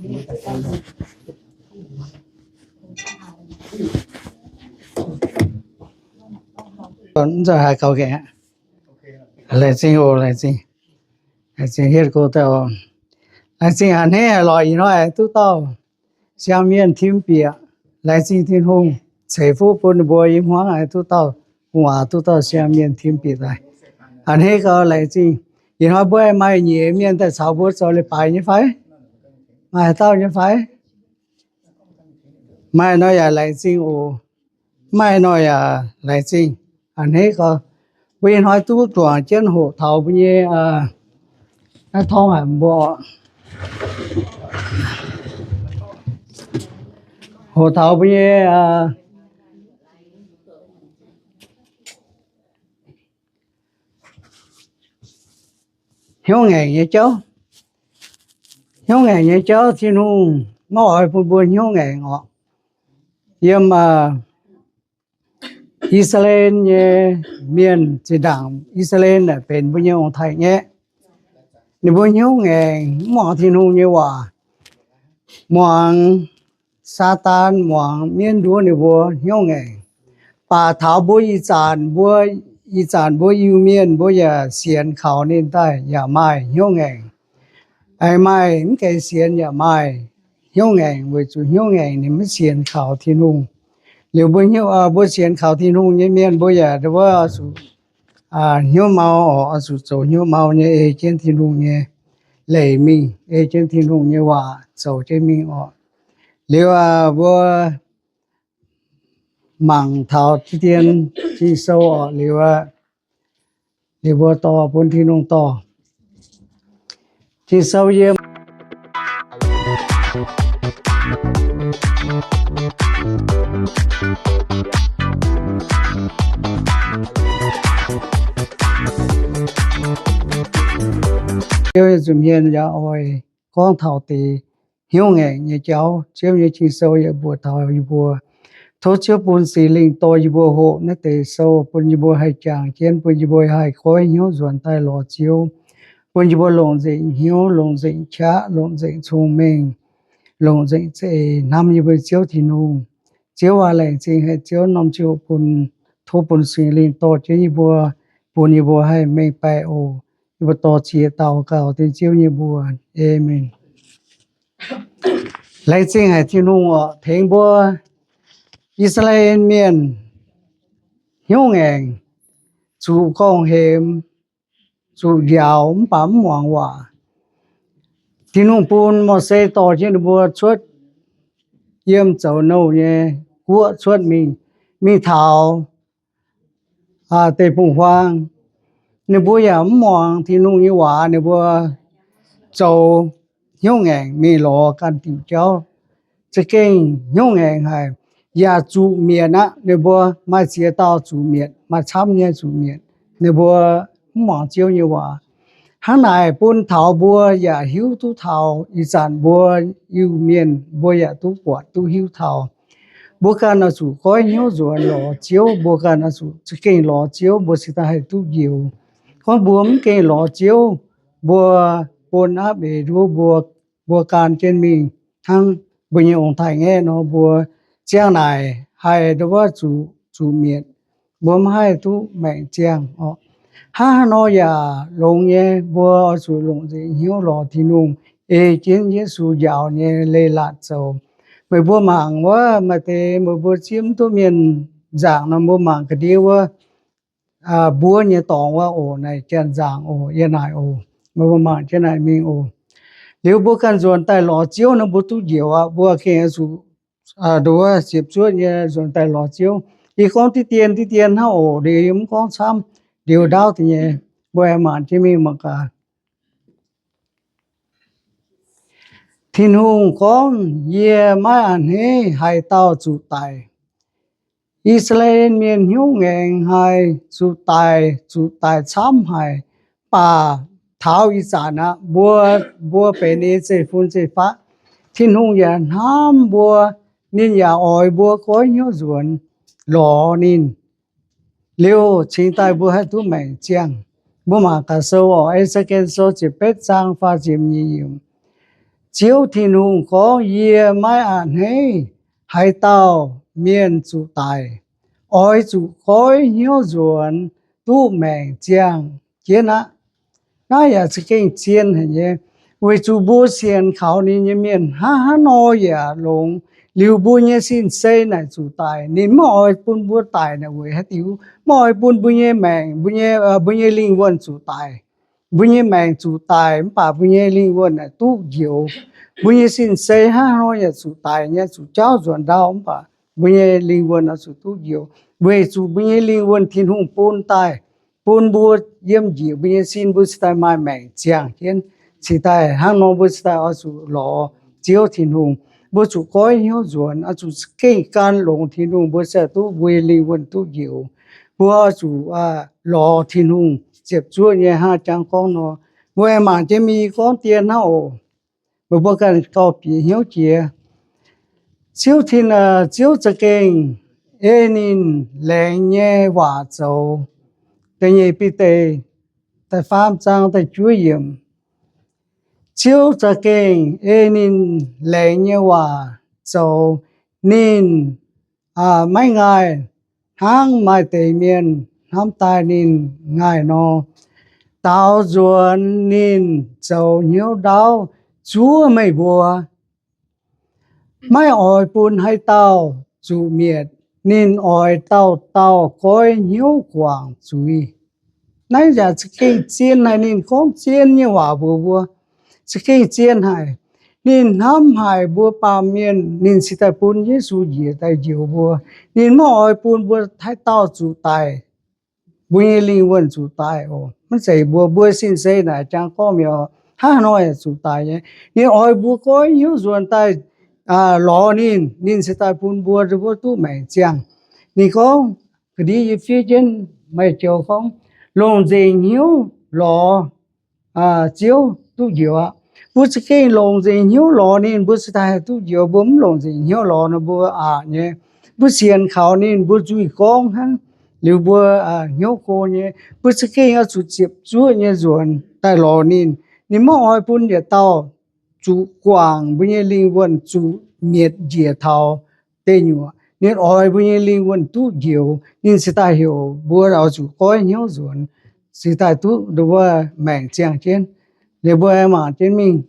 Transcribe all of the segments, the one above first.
Mv zeiz haaix gaux gaengh. Laengz zingh oc, laengz zingh. Laengz zingh hietv go daaih oc. Laengz zingh a'hneiv haic lorqc, ih hnoi duqv dauh siang mienh tim bieqc. Laengz zingh Tin-Hungh ceix fuqv bun ninh mbuo, yie hmuangv haiz duqv dauh gu'nguaaz, duqv dauh siang mienh tim bieqc daaih. A'hneiv gau, laengz zingh. Ih hnoi mbuo maaih nyeic mienh daaih caux mbuo zoux leiz-baaix nyei fai? Maaih haaix dauh nyei fai? Maaih nor yaac laengz zingh oc. Maaih nor yaac laengz zingh. A'hneiv gau, mbuo ih hnoi duqv juangc jienv hoqc taux mbuo nyei, naaiv torngv haic mbuo, hoqc taux mbuo nyei hnyouv ngaengc nyei jauv. Hnyouv ngaengc nyei jauv, Tin-Hungh maiv oix bun mbuo hnyouv ngaengc orqc. Yiem I^saa^laa^en nyei mienh, zinh ndaangc I^saa^laa^en naaic benx mbuo nyei ong-taaix-ngaeqv, ninh mbuo hnyouv ngaengc, mv muangx Tin-Hungh nyei waac, muangx Saadaan, muangx mienv nduov ninh mbuo hnyouv ngaengc. Baac taux mbuo ih zanc, mbuo ih zanc mbuo Iu-Mienh mbuo yaac sienx kaux ninh daaih yaac maaih hnyouv ngaengc. Aengx maaih mv gaengh sienx yaac maaih hnyouv ngaengc, weic zuqc hnyouv ngaengc ninh maiv sienx kaux Tin-Hungh. Liuz mbuo, mbuo sienx kaux Tin-Hungh nyei mienh mbuo yaac wuov zuqc hnyouv mau orqc, oix zuqc zoux hnyouv mau nyei, ei jienv Tin-Hungh nyei leiz mingh, ei jienv Tin-Hungh nyei waac zoux jienv mingh orqc. Liuz mbuo mangc taux deix dien Ging-Sou orqc, liuz, liuz mbuo dorh bun Tin-Hungh dorh. Ging-Sou yiem Ziouv nyei nza'hmien yaac oix gorngv taux deix hnyouv ngaengc nyei jauv. Ziouv nyei Ging-Sou yaac mbuox taux yie mbuo, tov Ziouv bun Singx Lingh dorh yie mbuo hoqc naaiv deix sou, bun yie mbuo haih jangx jienv, bun yie mbuo haih goiv hnyouv nzuonx daaih lorz Ziouv, bun yie mbuo longc nzengc hnyouv, longc nzengc qaqv, longc nzengc cong-mengh, longc nzengc za'eix hnamv yie mbuo Ziouv Tin-Hungh. Ziouv aac, laengz zingh haic Ziouv norm ziouc bun, tov bun Singx Lingh dorh jienv yie mbuo, bun yie mbuo haih mengh baeqc oc. Yie mbuo dorh ziex dauh gaux dien Ziouv nyei mbuox. Aamen. Laengz zingh haic Tin-Hungh oc, tengx mbuo I^saa^laa^en Mienh hnyouv ngaengc, zuqc gorngv-hemx, zuqc njaaux mv baac mv muangx waac. Tin-Hungh bun Mose dorh jienv ninh mbuo cuotv yiem zoux nouh nyei guoqv cuotv mingh, mingh taux deic-bung-huaang. Ninh mbuo yaac mv muangx Tin-Hungh nyei waac, ninh mbuo zoux hnyouv ngaengc mingh lorz ganh diuc jauv, za'gengh hnyouv ngaengc haic, yaac zuqc mietc aqv. Ninh mbuo maaih ziex dauh zuqc mietc, maaih camv nyei zuqc mietc. Ninh mbuo mv muangx Ziouv nyei waac. Hnangv naaic bun taux mbuo yaac hiuv duqv taux ih zanc mbuo Iu-Mienh mbuo yaac duqv buatc duqv hiuv taux. Mbuo ganh oix zuqc goiv hnyouv nzuonx lorz Ziouv, mbuo ganh oix zuqc za'gengh lorz Ziouv, mbuo cingx daaih haih duqv njoux. Gorngv mbuo mv gengh lorz Ziouv, mbuo bun aapv eix nduov mbuo, mbuo gan jienv mingh hnangv mbuo nyei ong-taaix-ngaeqv nor, mbuo ziangh naaic haih nduov zuqc, zuqc mietc, mbuo mv haih duqv maengc ziangh orqc. Hnangv haaix nor yaac longx nyei, mbuo oix zuqc longc nzengc hnyouv lorz Tin-Hungh, ei jienv Yesu njaaux nyei leiz-latc zoux. Meih mbuo mangc wuov, maaih deix meih mbuo zieqv mv duqv mienh nzaangc nor, mbuo mangc ga'ndiev wuov, mbuov nyei dorngx wuov oc, naaic janx-nzaangc oc, yie naaic oc. Meih mbuo mangc jienv naaic mingh oc. Liuz mbuo ganh nzuonx daaih lorz Ziouv nor, mbuo duqv njoux aqv. Mbuo gengh oix zuqc nduov ziepc zuoqv nyei nzuonx daaih lorz Ziouv. Yie gorngv diqv dien diqv dien hnangv oc, liuz yie mv gorngv camv, liuz ndaauv deix nyei, mbuo aengx mangc jienv mingh mangc gaax. Tin-Hungh gorngv, Yie maiv a'hneiv haaix dauh zuqc daic. I^saa^laa^en Mienh hnyouv ngaengc haic, zuqc daic, zuqc daic camv haic. Mv baac taux ih zanc aqv, mbuo, mbuo benx ei zeiv-fun zeiv-faqv. Tin-Hungh yaac hnamv mbuo, ninh yaac oix mbuo goiv hnyouv nzuonx lorz ninh. Liuz cingx daaih mbuo haih duqv maengc ziangh. Mbuo mangc gaax sou oc, E^se^ken Sou ziepc betv zaang faah ziepc nyeic yiemc. Ziouv Tin-Hungh gorngv, Yie maiv a'hneiv haaix dauh mienh zuqc daic. Oix zuqc goiv hnyouv nzuonx duqv maengc ziangh jienv aqv. Naaiv yaac za'gengh zien haic nyei, weic zuqc mbuo sienx kaux ninh nyei mienh hnangv haaix nor yaac longx. Liuz mbuo nyei sin-sei naaic zuqc daic, ninh maiv oix bun mbuo daic naaic weic haaix diuc? Maiv oix bun mbuo nyei maengc, mbuo nyei, mbuo nyei lingh wuonh zuqc daic. Mbuo nyei maengc zuqc daic mv baac mbuo nyei lingh wuonh naaic duqv njoux. Mbuo nyei sin-sei hnangv nor yaac zuqc daic nyei, zuqc jauv nzuonx ndau mv baac mbuo nyei lingh wuonh oix zuqc duqv njoux, weic zuqc mbuo nyei lingh wuonh Tin-Hungh bun daaih, bun mbuo yiem njiec mbuo nyei sin, mbuo cingx daaih maaih maengc ziangh jienv. Cingx daaih hnangv nor mbuo cingx daaih oix zuqc lorz Ziouv Tin-Hungh. Mbuo zuqc goiv hnyouv nzuonx, oix zuqc za'gengh gan longx Tin-Hungh, mbuo cingx daaih duqv mbuo nyei lingh wuonh duqv njoux. Mbuo oix zuqc lorz Tin-Hungh ziepc zuoqv nyei hnangv jangx gorngv nor. Mbuo aengx mangc jienv mingh gorngv dien hnangv oc. Meih mbuo ganh gauh bieqc hnyouv jiex. Ziouv Tin, Ziouv za'gengh ei ninh laengz nyei waac zoux. Da'nyeic Bide da'faam zaang da'juov yiemc. Ziouv za'gengh ei ninh laengz nyei waac zoux. Ninh maiv ngaih hnangv maaih deix mienh hnamv daaih ninh ngaih nor. Daaux nzuonx ninh zoux hnyouv ndaauv zuov meih mbuo, maiv oix bun haaix dauh zuqc mietc. Ninh oix dauh dauh goiv hnyouv guangc zuiz. Naaiv yaac za'gengh zien haic, ninh gorngv zien nyei waac mbuox mbuo. Za'gengh zien haic. Ninh hnamv haic mbuo baamh mienh, ninh cingx daaih bun Yesu njiec daaih njoux mbuo. Ninh maiv oix bun mbuo haaix dauh zuqc daic, mbuo nyei lingh wuonh zuqc daic oc. Maiv zeiz mbuo, mbuo sin-sei naaic jangx gorngv mi'aqv, hnangv haaix nor yaac zuqc daic nyei. Ninh oix mbuo goiv hnyouv nzuonx daaih lorz ninh, ninh cingx daaih bun mbuo, mbuo duqv maengc ziangh. Ninh gorngv, ga'ndiev yie fiev jienv meih joux gorngv, longc nzengc hnyouv lorz Ziouv duqv njoux aqv. Mbuo za'gengh longc nzengc hnyouv lorz ninh, mbuo cingx daaih haih duqv njoux. Mbuo mv longc nzengc hnyouv lorz nor, mbuo aqc nyei. Mbuo sienx kaux ninh, mbuo nzuih gorngv hnangv, liuz mbuo hnyouv go nyei. Mbuo za'gengh oix zuqc ziepc zuoqv nyei nzuonx daaih lorz ninh. Ninh maiv oix bun yietc dauh zuqc guangc mbuo nyei lingh wuonh zuqc mietc njiec taux deic nyuoqc. Ninh oix mbuo nyei lingh wuonh duqv njoux. Ninh cingx daaih heuc mbuo oix zuqc goiv hnyouv nzuonx, cingx daaih duqv nduov maengc ziangh jienv. Liuz mbuo mangc jienv mingh.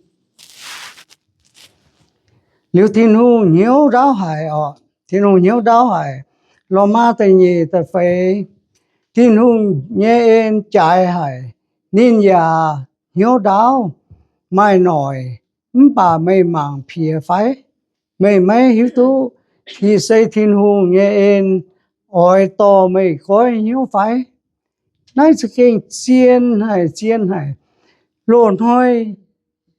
Liuz Tin-Hungh hnyouv ndaauv haic oc. Tin-Hungh hnyouv ndaauv haic. Lomaa da'nyeic da'feix. Tin-Hungh nyei en jaaix haic. Ninh yaac hnyouv ndaauv, maaih noic, mv baac meih mangc piex fai? Meih maiv hiuv duqv ih se Tin-Hungh nyei en oix dorh meih goiv hnyouv fai? Naaiv za'gengh zien haic, zien haic. Loz-hnoi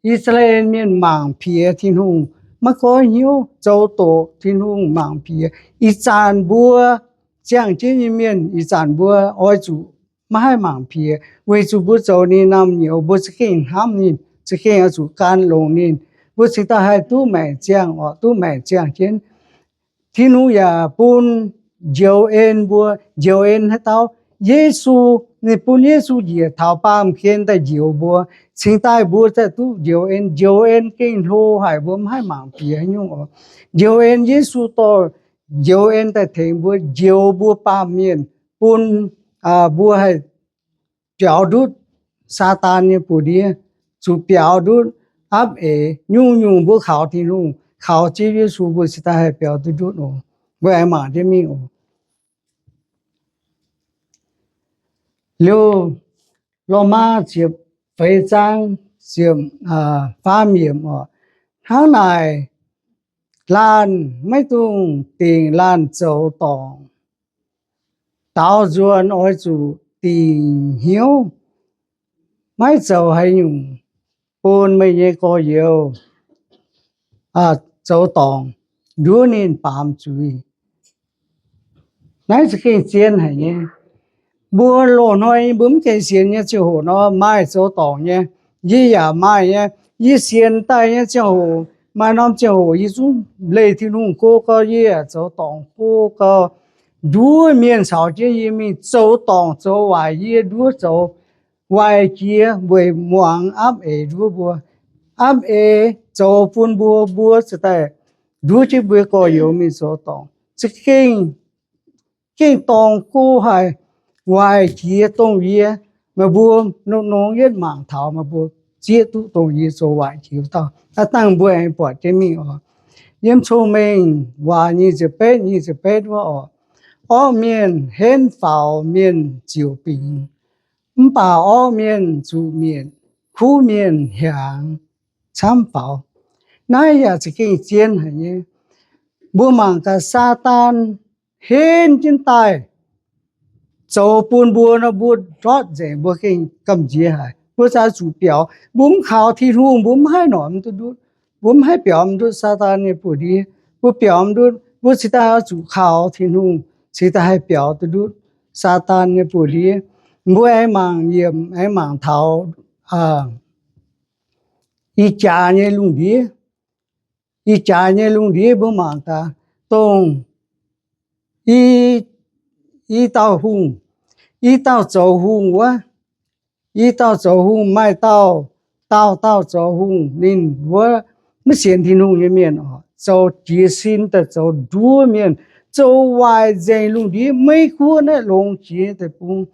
I^saa^laa^en Mienh mangc piex Tin-Hungh, maiv goiv hnyouv, zoux doqc Tin-Hungh, mangc piex. Ih zanc mbuo ziangh jienv nyei mienh, ih zanc mbuo oix zuqc maiv haih mangc piex, weic zuqc mbuo zoux ninh naamh nyouz, mbuo za'gengh hnamv ninh, za'gengh oix zuqc gan longx ninh, mbuo cingx daaih haih duqv maengc ziangh oc, duqv maengc ziangh jienv. Tin-Hungh yaac bun njoux en mbuo. Njoux en haaix dauh? Yesu. Ninh bun Yesu njiec taux baamh gen daaih njoux mbuo, cingx daaih mbuo daaih duqv njoux en. Njoux en gengh hlo haic, mbuo maiv haih mangc piex haaix nyungc oc. Njoux en, Yesu dorh njoux en daaih tengx mbuo, njoux mbuo baamh mienh, bun mbuo haih biaux ndutv Saadaan nyei buoz-ndiev, zuqc biaux ndutv apv eix. Nyungc-nyungc mbuo kaux Tin-Hungh, kaux Ziouv Yesu, mbuo cingx daaih haih biaux duqv ndutv oc. Mbuo aengx mangc jienv mingh oc. Liuz, Lomaa ziepc feix zaang, ziepc faam yiemc oc. Hnangv naaic, laanh maiv dungx dingc laanh zoux dorngc. Daaux nzuonx oix zuqc dingc hnyouv, maiv zoux haaix nyungc bun meih nyei gorx-youz zoux dorngc, nduov ninh baamz zuiz. Naaiv za'gengh zien haic nyei. Mbuo loz-hnoi mbuo mv gaengh sienx nyei ziangh hoc nor, maaih zoux dorngc nyei. Yie yaac maaih nyei. Yie sienx daaih nyei ziangh hoc, maaih norm ziangh hoc yie zungv leih Tin-Hungh go gau, yie yaac zoux dorngc go gau. Nduov mienh caux jienv yie mingh zoux dorngc zoux waaic, yie nduov zoux waaic jiex weic muangx apv eix nduov mbuo. Apv eix zoux bun mbuo, mbuo ziouc daaih nduov jienv mbuo gorx-youz mingh zoux dorngc. Za'gengh, gengh dorngc go haic, waaic jiex dongh yie. Meih mbuo nongx nongx yietv mangc taux meih mbuo zieqv duqv dongh yie zoux waaic jiex dauh. Aav dangh mbuo aengx buatc jienv mingh oc. Yiem Cong-Mengh waac nyic ziepc betv, nyic ziepc betv wuov oc, orqv mienh henv faaux mienh ziouc bingx, mv baac orqv mienh zuqc mietc, kuv mienh hiaangx camv faaux. Naaiv yaac za'gengh zien haic nyei. Mbuo mangc gaax, Saadaan henv jienv daaih zoux bun mbuo nor, mbuo ndortv nzengc, mbuo gengh gamh nziex haic. Mbuo za'gengh zuqc biaux. Mbuo mv kaux Tin-Hungh, mbuo mv haih norm duqv ndutv. Mbuo mv haih biaux ndutv Saadaan nyei buoz-ndiev. Mbuo biaux ndutv, mbuo cingx daaih oix zuqc kaux Tin-Hungh, cingx daaih haih biaux duqv ndutv Saadaan nyei buoz-ndiev. Mbuo aengx mangc yiemc, aengx mangc taux ih jaax nyei lungh ndiev. Ih jaax nyei lungh ndiev mbuo mangc gaax, dongh i, i dauh hungh, i dauh zoux hungh wuov, i dauh zoux hungh maaih dauh, dauh dauh zoux hungh, ninh wuov maiv sienx Tin-Hungh nyei mienh oc, zoux jiez sin daaih zoux nduov mienh, zoux waaic nzengc lungh ndiev, Meiv Guoqv naaiv longx jiex deic-bung.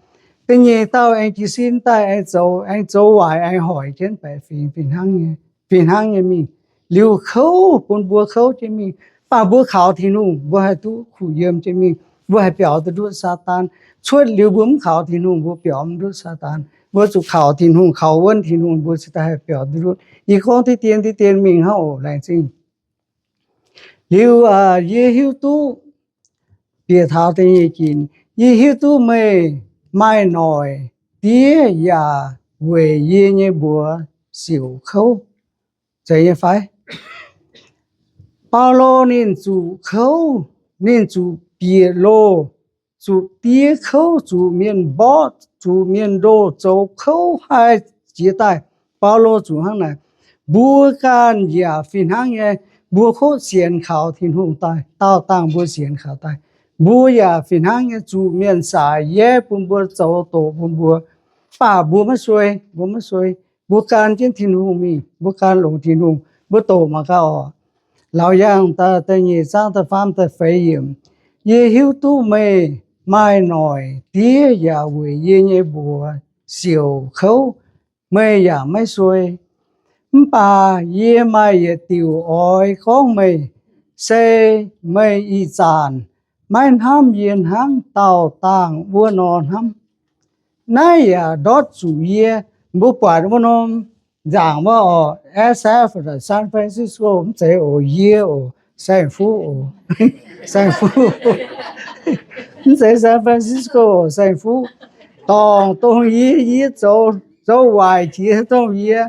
Da'nyeic dauh aengx jiez sin daaih aengx zoux, aengx zoux waaic, aengx hoic jienv baeqc fingx, fih hnangv nyei, fih hnangv nyei mingh. Liuz kouv, bun mbuo kouv jienv mingh. Mv baac mbuo kaux Tin-Hungh, mbuo haih duqv kuh yiem jienv mingh, mbuo haih biaux duqv ndutv Saadaan. Cuotv liuz mbuo mv kaux Tin-Hungh, mbuo biaux mv ndutv Saadaan. Mbuo zuqc kaux Tin-Hungh, kaux wuonv Tin-Hungh, mbuo cingx daaih haih biaux duqv ndutv. Yie gorngv diqv dien diqv dien mingh hnangv oc, laengz zingh. Liuz yie hiuv duqv, bieqc taux da'nyeic ginc, yie hiuv duqv meih maaih noic diev yaac weic yie nyei mbuox siouc kouv. Zeiz nyei fai? Baulo ninh zuqc kouv, ninh zuqc bieqc loh, zuqc diev kouv, zuqc mienh mborqv, zuqc mienh ndoh, zoux kouv haih jiex daaih. Baulo zuqc hnangv naaic. Mbuo ganh yaac fih hnangv nyei. Mbuo kov sienx kaux Tin-Hungh daaih, daauh dangh mbuo sienx kaux daaih, mbuo yaac fih hnangv nyei zuqc mienh saaix yaev bun mbuo, zoux doqc bun mbuo. Mv baac mbuo maiv suei, mbuo maiv suei. Mbuo gan jienv Tin-Hungh mingh, mbuo gan longx Tin-Hungh, mbuo doqc mangc gaax oc. Laauc Yaangh da'nyeic zaang da'faam da'feix yiemc. Yie hiuv duqv meih maaih noic diev yaac weic yie nyei mbuox siouc kouv, meih yaac maiv suei. Mv baac yie maaih yietc diuc oix gorngv meih, se meih ih zanc maiv hnamv yie hnangv daauh dangh wuov nor hnamv. Naaiv yaac ndortv zuqc yie. Mbuo buatc wuov norm nzaangc wuov oc, S F, San Francisco, mv zeiz oc, yie oc, Saint-Fu oc, Saint-Fu, mv zeiz San Francisco oc, Saint-Fu. Dorngc dongh yie, yie zoux, zoux waaic jiex dongh yie.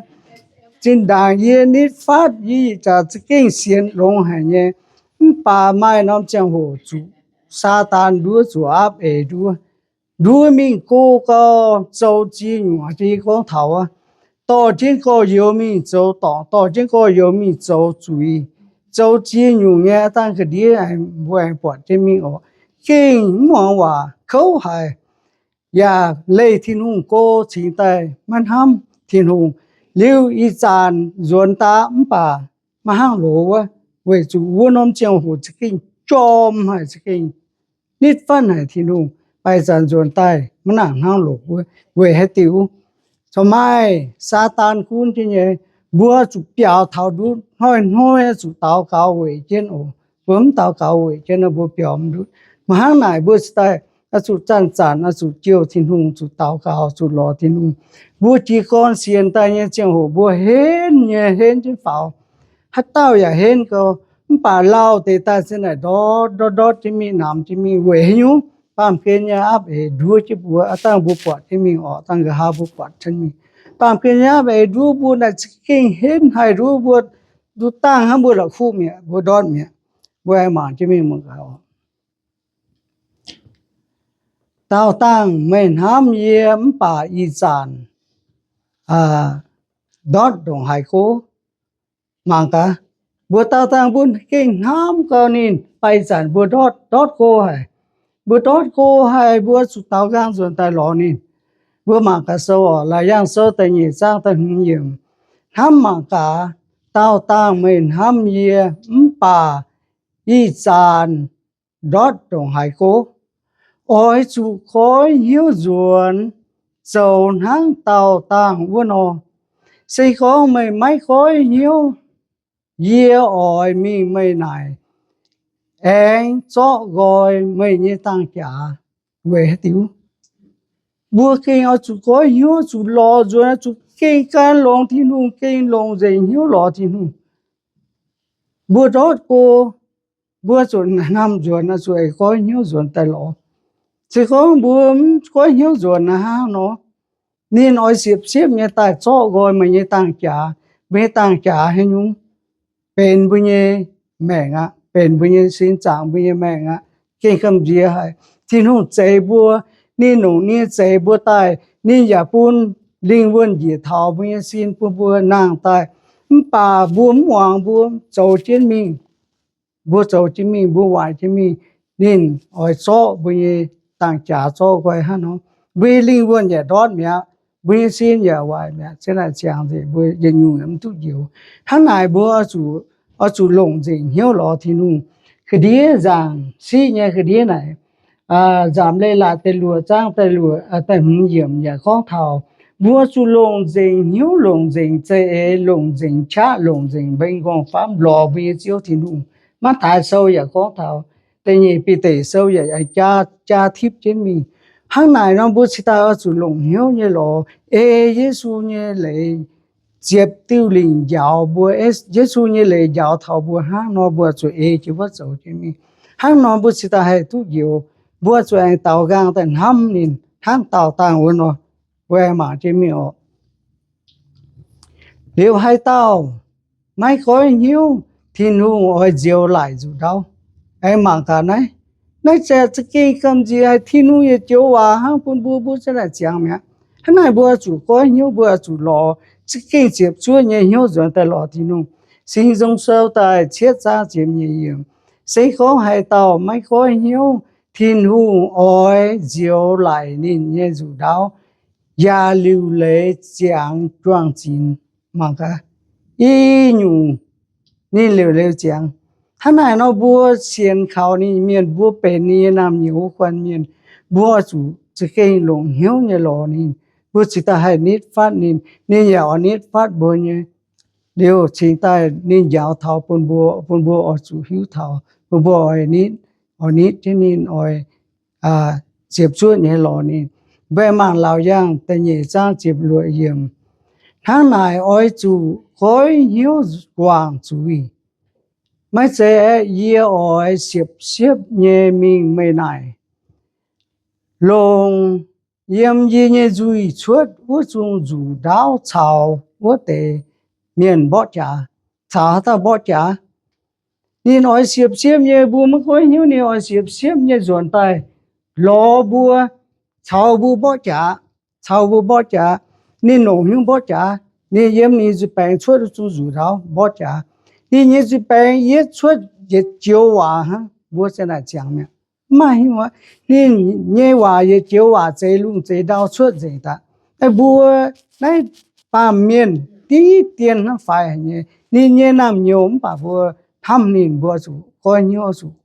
Zinh ndaangc yie nitv fatv, yie za'gengh sienx longx haic nyei. Mv baac maaih norm ziangh hoc zuqc Saadaan nduov, zuqc aapv eix nduov. Nduov mingh go gau, zoux ziex nyungc, yie gorngv taux wuov, dorh jienv gorx-youz mingh zoux dorngc, dorh jienv gorx-youz mingh zoux zuiz, zoux ziex nyungc nyei, dangh ga'ndiev mbuo aengx buatc jienv mingh oc. Gengh mv muangx waac, kouv haic, yaac leih Tin-Hungh go cingx daaih maiv hnamv Tin-Hungh. Liuz ih zanc nzuonx daaih mv baac maiv hnangv loz wuov, weic zuqc wuov norm ziangh hoc za'gengh jorm haic, za'gengh nitv fatv haic Tin-Hungh. Baac ih zanc nzuonx daaih maiv nangc hnangv loz wuov. Weic haaix diuc? Corc maaih Saadaan gunv jienv nyei. Mbuo zuqc biaux taux ndutv, hnoi-hnoi zuqc daux gaux weic jienv oc. Mbuo mv daux gaux weic jienv nor, mbuo biaux mv ndutv. Maiv hnangv naaic mbuo cingx daaih oix zuqc zanc-zanc oix zuqc jouh Tin-Hungh, zuqc daux gaux, zuqc lorz Tin-Hungh. Mbuo jiez gorn sienx daaih nyei ziangh hoc mbuo henv nyei, henv jienv faaux. Haaix dauh yaac henv gau. Mv baac lauh deix daaih se naaic ndortv ndortv ndortv jienv mingh, namx jienv mingh. Weic haaix nyungc? Baamh gen nyei aapv eix nduov jienv mbuo. Aav dangh mbuo buatc jienv mingh oc, dangh nqa'haav mbuo buatc jienv mingh. Baamh gen nyei aapv eix nduov mbuo naaic za'gengh henv haic, nduov mbuo, nduov dangh hnangv mbuo la'kuqv mi'aqv, mbuo ndortv mi'aqv. Mbuo aengx mangc jienv mingh muangx gaax. Daauh dangh meih hnamv yie mv baac ih zanc ndortv ndongc haaix go? Mangc gaax, mbuo daauh dangh mbuo gengh hnamv gau ninh, baac ih zanc mbuo ndortv, ndortv go haic. Mbuo ndortv go haic, mbuo zuqc daaux nqaang nzuonx daaih lorz ninh. Mbuo mangc gaax sou oc, Laauc Yaangh Sou da'nyeic zaang da'hmz yiemc. hnamv mangc gaax. Daauh dangh meih hnamv yie mv baac ih zanc ndortv ndongc haaix go. Oix zuqc goiv hnyouv nzuonx, zoux hnangv daauh dangh wuov nor. Se gorngv meih maiv goiv hnyouv, yie oix mingh meih naaic aengx zorqv nqoi meih nyei dangh jaax. Weic haaix diuc? Mbuo gengh oix zuqc goiv hnyouv, zuqc lorz nzuonx, zuqc gengh gan longx Tin-Hungh, gengh longc nzengc hnyouv lorz Tin-Hungh. Mbuo ndortv go, mbuo zuqc hnamv nzuonx, zuqc goiv hnyouv nzuonx daaih lorz. Se gorngv mbuo mv goiv hnyouv nzuonx hnangv nor, ninh oix siepv-siepv nyei daaih zorqv nqoi meih nyei dangh jaax. Mbuo nyei dangh jaax haaix nyungc? Benx mbuo nyei maengc aqv, benx mbuo nyei sin, zaangc mbuo nyei maengc aqv. Gengh gamh nziex haic. Tin-Hungh zeix mbuo, ninh longc ninh nyei zeix mbuo daaih, ninh yaac bun lingh wuonh njiec taux mbuo nyei sin, bun mbuo nangh daaih. Mv baac mbuo mv muangx, mbuo zoux jienv mingh. Mbuo zoux jienv mingh, mbuo waaic jienv mingh, ninh oix zorqv mbuo nyei dangh jaax, zorqv nqoi hnangv nor. Mbuo nyei lingh wuonh yaac ndortv mi'aqv, mbuo nyei sin yaac waaic mi'aqv. Zenx naaic ziangx nzengc, mbuo yietc nyungc mv duqv njoux. Hnangv naaic mbuo oix zuqc longc nzengc hnyouv lorz Tin-Hungh. Ga'ndiev nzaangc siqv nyei ga'ndiev naaic, Nzamc Leiz-Latc da'luoqc zaang da'luoqc, da'hmz yiemc yaac gorngv taux mbuo zuqc longc nzengc hnyouv, longc nzengc za'eix, longc nzengc qaqv, longc nzengc mbeng nqorngv-famv lorz mbuo nyei Ziouv Tin-Hungh. Matv^taai Sou yaac gorngv taux, da'nyeic Bide Sou yaac jaa, jaa tipv jienv mingh. Hnangv naaic nor mbuo cingx daaih oix zuqc longc hnyouv nyei lorz ei Yesu nyei leiz ziepc diuh lingc njaaux mbuo. Yesu nyei leiz njaaux taux mbuo hnangv nor, mbuo zuqc ei jiex wuov zoux jienv mingh. Hnangv nor mbuo cingx daaih haih duqv njoux. Mbuo zuqc aengx daaux nqaang daaih hnamv ninh hnangv daauh dangh wuov nor. Mbuo aengx mangc jienv mingh oc. Liuz haaix dauh maiv goiv hnyouv, Tin-Hungh oix nzioux laic nzuqc ndaauv. Aengx mangc gaax naaiv. Naaiv se za'gengh gamh nziex haic. Tin-Hungh yietc joux waac hnangv bun mbuo, mbuo zenx naaic ziangx mi'aqv. Hnangv naaic mbuo zuqc goiv hnyouv, mbuo zuqc lorz za'gengh ziepc zuoqv nyei hnyouv nzuonx daaih lorz Tin-Hungh. Singx Nzung Sou daaih cietv zaang ziepc nyeic yiemc. Se gorngv haaix dauh maiv goiv hnyouv, Tin-Hungh oix nzioux laic ninh nyei nzuqc ndaauv, yaac liuc leiz ziangx juang-zinx. Mangc gaax, i nyungc ninh liuc leiz ziangx. Hnangv naaic nor mbuo sienx kaux ninh mienh, mbuo benx ninh nyei naamh nyouz wuov guanh mienh, mbuo zuqc za'gengh longc hnyouv nyei lorz ninh. Mbuo cingx daaih haih nitv fatv ninh, ninh yaac oix nitv fatv mbuo nyei. Liuz cingx daaih ninh njaaux taux bun mbuo, bun mbuo oix zuqc hiuv taux, bun mbuo oix nitv, oix nitv jienv ninh, oix ziepc zuoqv nyei lorz ninh. Mbuo mangc Laauc Yaangh da'nyeic zaang ziepc luoqc yiemc. Hnangv naaic oix zuqc goiv hnyouv guangc zuiz. Maiv zeiz aeqv, yie oix siepv-siepv nyei mingh meih naaic, longc yiem yie nyei nzuih cuotv wuov zungh nzuqc ndaauv caux wuov deix mienh mborqv jaax. Caux haaix dauh mborqv jaax? Ninh oix siepv-siepv nyei, mbuo maiv goiv hnyouv, ninh oix siepv-siepv nyei nzuonx daaih lorz mbuo, caux mbuo mborqv jaax, caux mbuo mborqv jaax. Ninh longc haaix nyungc mborqv jaax? Ninh yiem ninh nzuih baengx cuotv zungh nzuqc ndaauv mborqv jaax. Ninh nyei nzuih baengx yietv cuotv yietc joux waac hnangv, mbuo zenx naaic ziangx mi'aqv. Mv maaih haaix nyungc aqv. Ninh nyei waac yietc joux waac zeix lungh zeix ndau cuotv nzengc daaih. Mbuo naaiv baamh mienh diqv dien hnangv faix haic nyei. Ninh nyei naamh nyouz mv baac mbuo hnamv ninh, mbuo zuqc goiv hnyouv, zuqc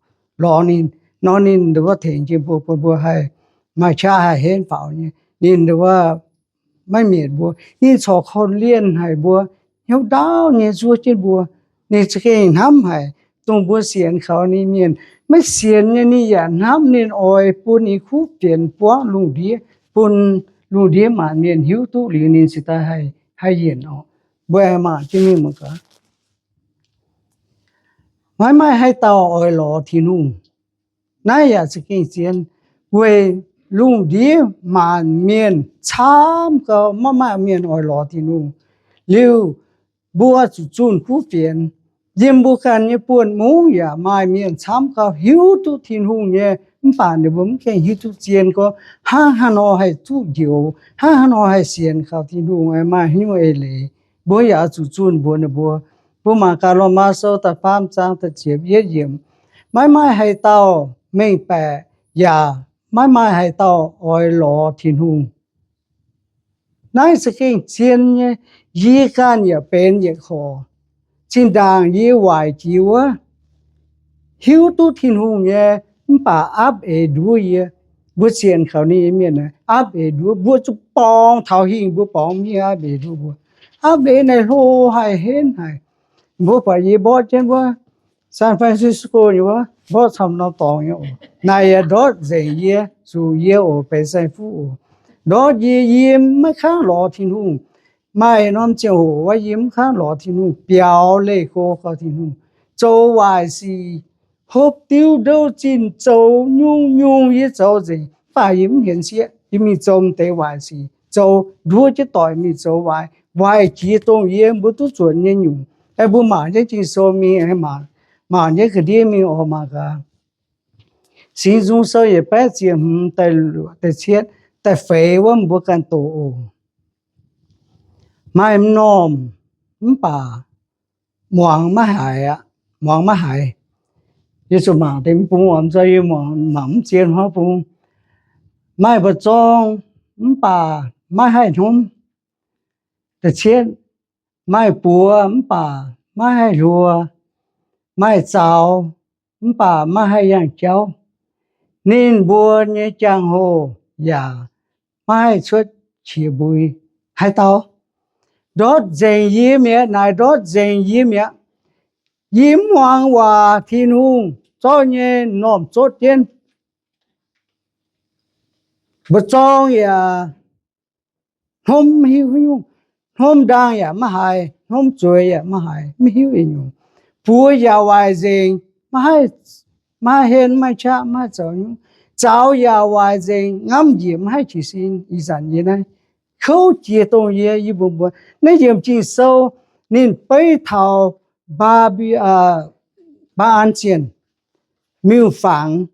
lorz ninh, nor ninh nduov tengx jienv mbuo, bun mbuo haih maaih qaqv haih henv faaux nyei. Ninh nduov maiv mietc mbuo. Ninh corc korv-lienh haic mbuo, hnyouv ndaauv nyei nzuov jienv mbuo. Ninh za'gengh hnamv haic dongh mbuo sienx kaux ninh mienh. Maiv sienx nyei ninh yaac hnamv, ninh oix bun ninh kuv fienx buangv lungh ndiev, bun lungh ndiev maanc mienh hiuv duqv liuz ninh cingx daaih haih, haih yienc oc. Mbuo aengx mangc jienv mingh muoz-doic. Maiv maaih haaix dauh oix lorz Tin-Hungh. Naaiv yaac za'gengh zien, weic lungh ndiev maanc mienh camv gau, maiv maaih mienh oix lorz Tin-Hungh. Liuz mbuo zuqc zunh kuv fienx. Yiem mbuo ganh nyei buonv mungv yaac maaih mienh camv gau hiuv duqv Tin-Hungh nyei, mv baac ninh mbuo mv gaengh hiuv duqv zien gorngv hnangv haaix nor haih duqv njoux, hnangv haaix nor haih sienx kaux Tin-Hungh, maaih haaix nyungc eix leiz. Mbuo yaac zuqc zunh mbuox ninh mbuo. Mbuo mangc gaax Lomaa Sou da'faam zaang da'ziepc yietv yiemc. Maiv maaih haaix dauh mengh baeqc, yaac maiv maaih haaix dauh oix lorz Tin-Hungh. Naaiv za'gengh zien nyei. Yie ganh yaac benx yietc korc. Zinh ndaangc yie waaic jiex wuov, hiuv duqv Tin-Hungh nyei, mv baac aapv eix nduov yie. Mbuo sienx kaux ninh nyei mienh aapv eix nduov, mbuo zuqc borngz taux hingh mbuo borngz mv hiuv aapv eix nduov mbuo. Aapv eix naaic hlo haic, henv haic. Mbuo buatc yie mborqv jienv wuov San Francisco nyei wuov, mborqv camv norm dorngx nyei oc. Naaic yaac ndortv nzengc yie, zuqc yie oc, benx saeng-fuqv oc. Ndortv yie, yie maiv kangv lorz Tin-Hungh. Maaih norm ziangh hoc wuov yie mv kangv lorz Tin-Hungh, biaux leih go gau Tin-Hungh, zoux waaic sic, hopv diuv ndouv zinh, zoux nyungc-nyungc yie zoux nzengc, mv baac yie mv hienx sieqv. Yie mingh zoux deix waaic sic, zoux nduov jienv doic mingh zoux waaic, waaic jiex dongh yie mbuo duqv zuotc nyei nyungc. Aeqv, mbuo mangc jienv Ging-Sou mingh, mangc jienv ga'ndiev mingh oc, mangc gaax. Singx Nzung Sou yietc baeqv ziepc hmz da'luoqc, da'cietv, da'feix wuov mbuo ganh doqc oc. Maaih m'normh mv baac muangx maiv haiz aqv, muangx maiv haiz. Yie zuqc mangc deix mv bung oc, mv zeiz yie mangc mv zien hnangv bung. Maaih mba'zorng mv baac maiv haih hnomv. Da'cietv, maaih buoz mv baac maiv haih hluo, maaih zaux mv baac maiv haih yangh jauv. Ninh mbuo nyei jangx-hoh yaac maiv haih cuotv qiex mbui. Haaix dauh? Ndortv nzengc yie mi'aqv. Naaic ndortv nzengc yie mi'aqv. Yie mv muangx waac, Tin-Hungh zorqv nyei m'normh zotv jienv. Mba'zorng yaac hnomv mv hiuv haaix nyungc, hnomv ndaangh yaac maiv haiz, hnomv zueiz yaac maiv haiz, mv hiuv yietc nyungc. Buoz yaac waaic nzengc, maiv haih, maiv haih hen, maiv haih qaqv, maiv haih zoux nyungc. Zaux yaac waaic nzengc, ngamv njiec, maiv haih jiez sin. Ih zanc yie naaiv kouv jiex dongh yie, yie mbuox mbuo, naaiv yiem Ging-Sou ninh beiv taux Mbaa^mbi, Mbaa^an Zienh, miuc-fangx,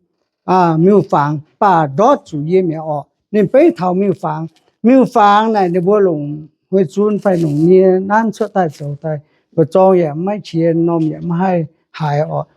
miuc-fangx, baac ndortv zuqc yie mi'aqv orqc. Ninh beiv taux miuc-fangx. Miuc-fangx naaic ninh mbuo longc huih zun fai longc nie nanv cuotv daaih zoux daaih, mba'zorng yaac maiv qiex, m'normh yaac maiv haih haiz orqc.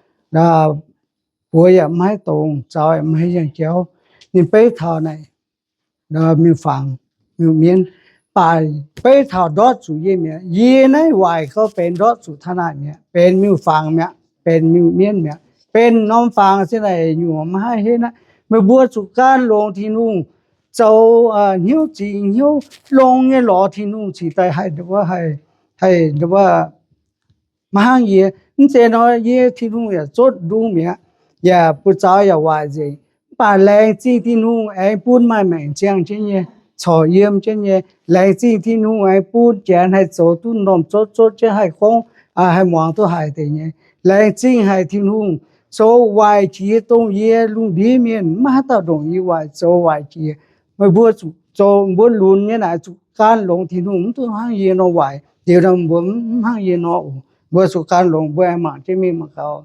Buoz yaac maiv haih dongz, zaux yaac maiv haih yangh jauv. Ninh beiv taux naaic miuc-fangx, miuc-mienv, baac beiv taux ndortv zuqc yie mi'aqv. Yie naaiv waaic gau benx ndortv zuqc taux naaic mi'aqv, benx miuc-fangx mi'aqv, benx miuc-mienv mi'aqv, benx norm fangx zinh naaic nyungc maiv haih henv aqv. Meih mbuo zuqc gan longx Tin-Hungh, zoux hnyouv zingx hnyouv longx nyei lorz Tin-Hungh cingx daaih haih, haih maiv hnangv yie. Mv zeiz nor, yie Tin-Hungh yaac zotv ndung mi'aqv, yaac buoz-zaux yaac waaic nzengc. Mv baac laengz zingh Tin-Hungh aengx bun maaih maengc ziangh jienv nyei, corc yiem jienv nyei. Laengz zingh Tin-Hungh aengx bun janx haih zoux duqv m'normh zotv zotv jienv haih gorngv, haih muangx duqv haic deix nyei. Laengz zingh haic Tin-Hungh, zoux waaic jiex dongh yie lungh ndiev mienh maiv haaix dauh ndongc yie waaic, zoux waaic jiex. Meih mbuo zuqc zoux mbuo lunx nyei naaic zuqc gan longx Tin-Hungh, mv dungx hnangv yie nor waaic. Liuz nor mbuo mv hnangv yie nor oc. Mbuo zuqc gan longx, mbuo aengx mangc jienv mingh mangc gaax.